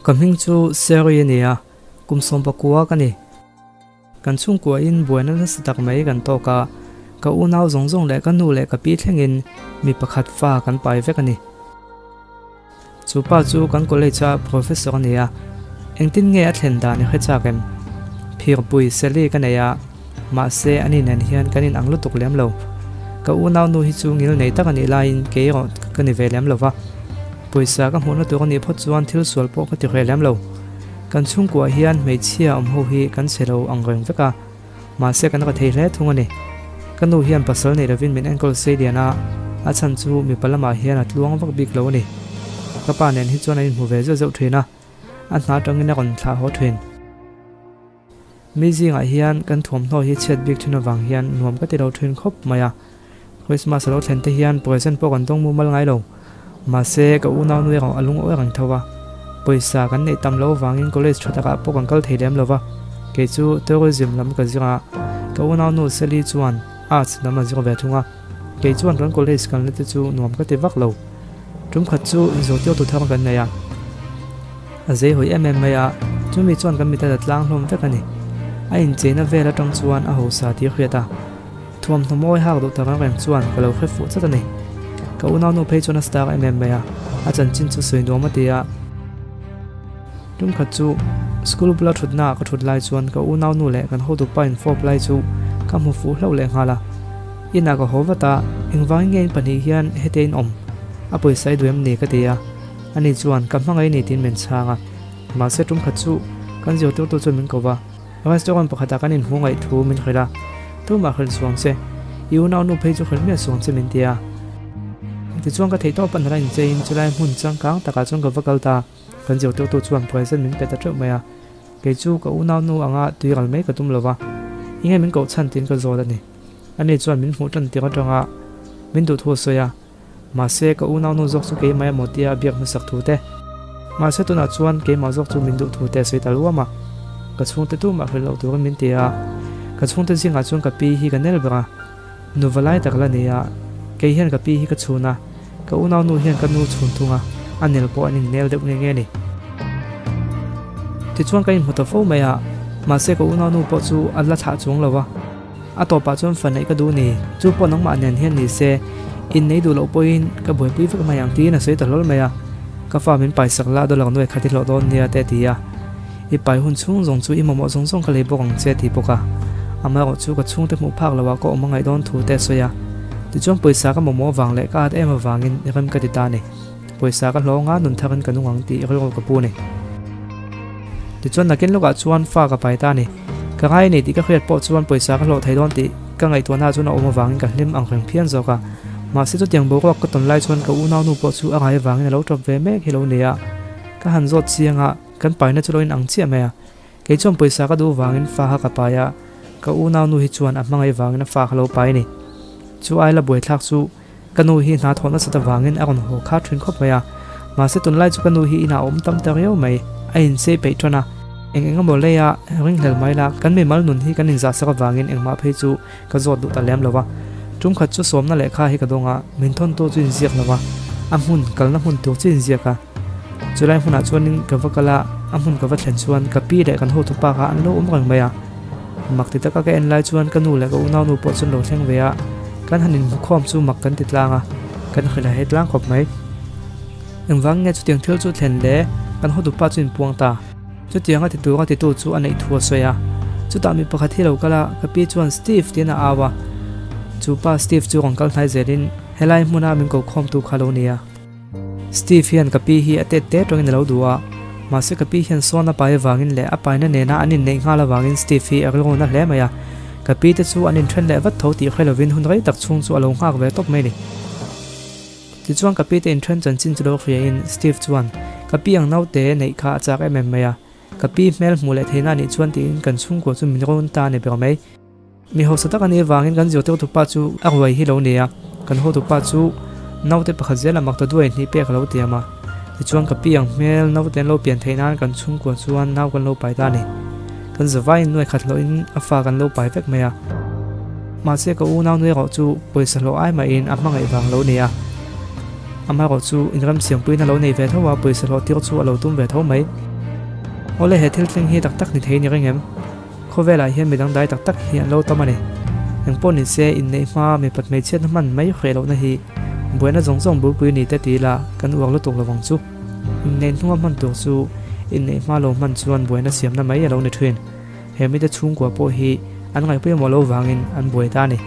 Ka hming chu Seri a ni a, kum 19 ka ni. Kan chhungkuahin buaina nasa tak mai kan tawk a, ka unau zawng zawng leh ka nu leh ka pi thlengin mi pakhat fa kan pai vek a ni. Chu pa chu kan college a professor a ni a, engtin nge a thlen dan i hre chak em? Phirpui Sally ka nei a, mahse ani nen hian kan inang lutuk lem lo. Ka unau nu hi chu ngil nei tak a nih laiin kei erawh ka ni ve lem lo va. Pawisa ka hmuhna tur a nih phawt chuan thil sual pawh ka ti hreh lem lo. Kan chhungkuah hian hmeichhia awm ho hi kan chhe lo ang reng vek a, mahse kan ra thei hle thung a ni. Ka nu hian pasal nei lovin min enkawl sei lian a, a chhan chu mipa lamah hian a tluang vak bik lo a ni. Ka pa nen hi chuan an inhmu ve zeuh zeuh thin a, a hna atangin a rawn thlah haw thin. Mi zingah hian kan thuamhnaw hi chhiat bik thin avang hian nuam ka ti lo thin khawp mai a. Christmas a lo thlen te hian present pawh kan dawng mumal ngai lo. Mahse, ka unau nu erawh a lungawi reng tho a. Pawisa kan neih tam loh avangin college tha takah pawh kan kal thei lem lo va. Kei chu tourism lam ka zir a, ka unau nu Sally chuan arts lam a zir ve thung a. Kei chuan kan college kalna te chu nuam ka ti vak lo. Tum khat chu zirtirtu thar kan nei a. A zei hawi em em mai a, chumi chuan kan mit a la tlang hlawm vek a ni. A incheina vel atang chuan a hausa tih a hriat a. Thuamhnaw mawi hak duh tak reng chuan ka lo hre fuh chat a ni. Ka unaunu phei chuan a star em em mai a, a chanchin chu sawi nuam a ti a. Tum khat chu school bula thutna ah ka thut lai chuan ka unaunu leh kan hotupa infawp lai chu ka hmu fuh hlauh leh nghal a. Inah ka haw vat a, engvangin nge in pahnih hian hete in awm? A pawisa i duh em ni? ka ti a. Ani chuan ka hmangaih ni tiin min chhang a. Mahse tum khat chu kan zirtirtu chuan min ko va. Restaurant pakhatah kan inhmu ngaih thu min hrilh a, tumah hrilh suang che, i unaunu phei chu hrilh miah suang che min ti a. Tichuan ka theihtawp a nala incheiin chulai hmun changkang takah chuan ka va kal ta, kan zirtirtu chuan present min pe ta teuh mai a, kei chu ka unaunu anga tui ral mai ka tum lo va, enge min koh chhan tiin ka zawt a ni. Ani chuan min hmuh tan tir atanga min duh thu a sawi a. Mahse, ka unaunu zawk chu keimah emaw tia a biak hmasak thu te. Mahse, tunah chuan keimah zawk chu min duh thu te a sawi ta luam a. Ka chhungte tumah hrilh loh turin min ti a. Ka chhungte zingah chuan ka pi hi ka nel ber a. Nuva lai tak la ni a. Kei hian ka pi hi ka chhun a. Ka unaunu hian ka nu chhun thung a. A nel pawh an innel deuh nge nge a ni. Tichuan ka inhmu ta fo mai a. Mahse, ka unaunu pawh chu a la thlah chuang lo a. A tawpah chuan fa neih ka duh ni, chu pawh nangmah nen hian ni se, innei duh loh pawhin ka buaipui vek mai ang tiin a sawi ta hlawl mai a. Ka fa min paisak la dollar nuai khat i hlawh dawn nia te a ti a. I pai hun chhung zawng chu i mamawh zawng zawng ka lei bawk ang che a ti bawk a. Amaherawh chu ka chhungte hmuh phak loah ka awm a ngaih dawn thu te a sawi a. Tichuan pawisa ka mamawh avang leh ka at em avangin rem ka ti ta a ni. Pawisa ka hlawng a, nun tharin ka nung ang tih rilru ka pu a ni. Tichuan nakin lawkah chuan fa ka pai ta a ni. Ka ngai a ni tih ka hriat pawh chuan pawisa ka hlawh thei dawn tih ka ngaihtuahna chuan a awm avangin ka hlim ang reng phian zawk a. Mahse chutiang boruak ka tawn lai chuan ka unaunu pawh chu a ngai avangin a lo tawp ve mek hi lo ni a. Ka han zawt chiang a, kan paina chu lo inang chiah mai a. Kei chuan pawisa ka duh vangin fa kha ka pai a, ka unaunu hi chuan a hmangaih vangin a fa kha lo pai a ni. Chu aila buaithlak chu Ka nu hi hna thawh nasat avangin a rawn haw kha thin khawp mai a, mahse tunlai chu ka nu hi inah a awm tam ta riau mai, a inchei peih tan a, eng eng emaw leia ringhlel mai la, kan mimal nun hi kan inzahsak avangin engmah phei chu ka zawt duh ta lem lo va. Tum khat chu sawmna lehkha hi ka dawng a, min thawntu chu inziak lo va, a hmun kalna hmun tur chu inziak a, chulai hmunah chuanin ka va kal a, a hmun ka va thlen chuan ka pi leh kan hotupa kha an lo awm reng mai a. Mak ti taka ka en lai chuan ka nu leh ka unaunu pawh chuan lo thleng ve a, kan han inhmukhawm chu mak kan ti tlang a, kan hrilh a hei tlang khawp mai. Engvang nge chutiang thil chu thlen le? Kan hotupa chu inpuang ta. Chutiang a ti tur a titu chu a neih thu a sawi a. Chutah mi pakhat hi lo kal a, ka pi chuan Steve tiin a au a. Chu pa Steve chu rawn kal hnai zelin helai hmuna min ko khawmtu kha lo nia. Steve hian ka pi hi a tet te tawngin a lo duh a, mahse ka pi hian sawn a pai avangin leh a paina nena an inneih nghal avangin Steve hi a rilru na hle mai a, ka pi te chu an inthen leh vat tho tih hre lovin hun rei tak chhung chu a lo nghak ve tawp mai a ni. Tichuan ka pi te inthen chanchin chu lo hriain Steve chuan ka pi ang naute neih kha a chak em em mai a, ka pi hmel hmuh leh theihna a nih chuan tiin kan chhungkua chu min rawn ta a ni ber mai. Mi hausa tak a nih avangin kan zirtirtupa chu a ruai hi lo ni a, kan hotupa chu naute pakhat zela mak ta duai hnih pek a lo tiam a. Tichuan ka pi ang hmel naute an lo pian theih nan kan chhungkua chuan nau kan lo pai ta a ni. Kan zavaiin nuai khat hlawhin a fa kan lo pai vek mai a. Mahse ka unau nui erawh chu pawisa hlawh ai mahin a hmangaih vang lo ni a. Amaherawh chu inramsiampuiin a lo nei ve tho a, pawisa hlawh tir chu a lo tum ve tho mai. Awle he thil thleng hi tak tak ni thei ni reng em? Khawvelah hian midang dai tak tak hi an lo tam a ni. Engpawh ni se inneih hma mipat hmeichhiatna hman mai hreh lohna hi buaina zawng zawng bulpui ni te ti ila kan uar lutuk lovang chu. Inneih hnua hman tur chu inneih hma lo hman chuan buaina siamna mai a lo ni thin. He mite chhungkua pawh hi an ngaihpawimawh lo vangin an buai ta a ni.